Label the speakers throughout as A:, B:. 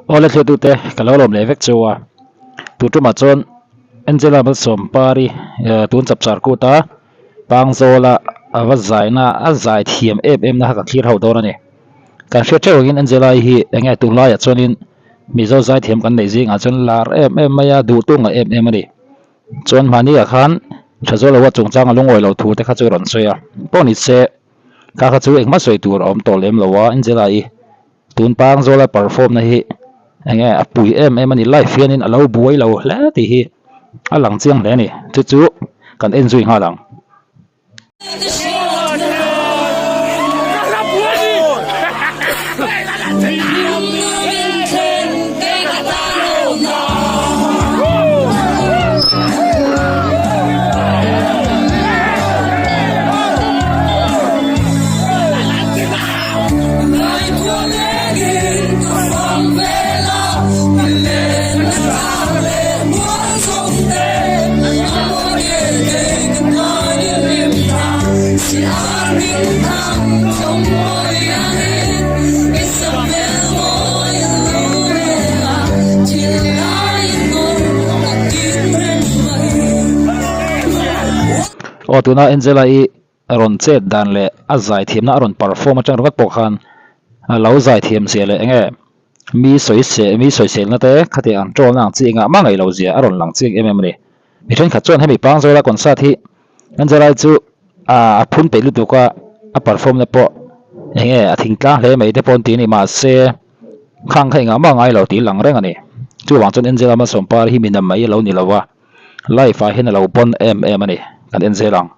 A: Awle thliatute ka lo lawm leh vek chu a, tu tumah chuan Angela Malsawmpari tun chapchar kut a Pangzawla a va zaina a zai thiam em em na kha ka thlir ho dawn a ni. Kan hriat theuh angin Angela-i hi eng nge tunlaiah chuanin Mizo zaithiam kan neih zingah chuan lar em em mai a, duhtu ngah em em a ni. Chuan hmahniah khan Thazualoa chungchang a lungawi loh thu te kha chu rawn sawi a, pawh ni se kha kha chu engmah sawi tur a awm tawh lem lo a, Angela-i tun Pangzawla perform na hi eng nge a pui em em a ni, live hianin a lo buai lo hle tih hi a lang chiang hle a ni, chu chu kan en zui nghal ang. Aw tuna Angela i rawn chet dan leh a zaithiamna a rawn perform atang ringawt pawh khan a lo zaithiam zia leh enge mi sawi se mi sawiselna te khatiang ang tawlna ang chi engah mah ngaih lo zia a rawn lang chiang em em a ni. Mi thenkhat chuan hemi Pangzawla concert hi Angela chu a phun peih lutuk a, a perform na pawh enge a thingtlang hle mai te pawh an ti a ni mahse khang kha engah mah ngai lo tih lang reng a ni. Chuvang chuan Angela Malsawmpar hi mi nam mai a lo ni lo a, live ah hian a lo bon em em a ni, kan en zel ang.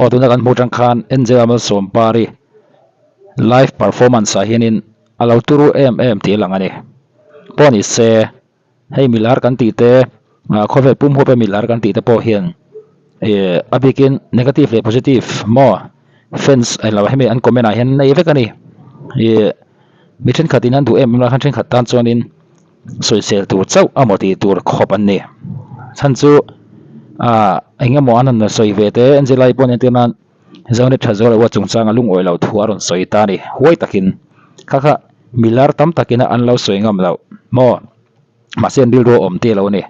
A: Aw tuna kan hmuh tang khan Angela Malsawmpari live performance ah hianin a lo turu em em tih a lang a ni. Pawh ni se hei milar kan tih te ah khawvel pum huap a milar kan tih te pawh hian ih a bikin negative leh positive maw fans eng lo hemi an comment ah hian nei vek a ni. Ih mi thenkhat in an duh em em lai khan thenkhat tan chuanin. Sawisel tur chauh a maw tih tur khawp an ni. Chhan chu ah eng emaw an han sawi ve te Angela-i pawh entir nan Zonet tha zual lo a chungchang a lungawi lo thu a rawn sawi ta a ni. Huai takin kha kha milar tam takin a an lo sawi ngam loh maw? Mahse an rilru a awm te lo a ni.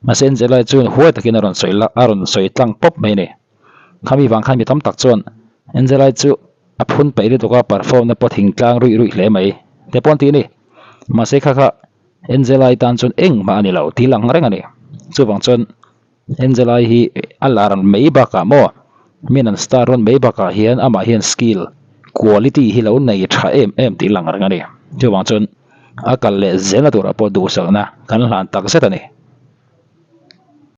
A: Mahse Angela-i chuan huai takin a rawn sawi la a rawn sawi tlang pawp mai a ni. Khami vang khan mi tam tak chuan Angela-i chu a phun peih lutuk a perform na pawh thingtlang ruih ruih hle mai te pawh an ti a ni. Mahse kha kha Angela-i tan chuan engmah a ni lo tih lang reng a ni. Chuvang chuan Angela-i hi a lar mai bakah maw min an star rawn mai bakah hian amah hian skill, quality hi lo nei tha em em tih lang reng a ni. Chuvang chuan a kal leh zelna turah pawh duhsakna kan hlan tak zet a ni.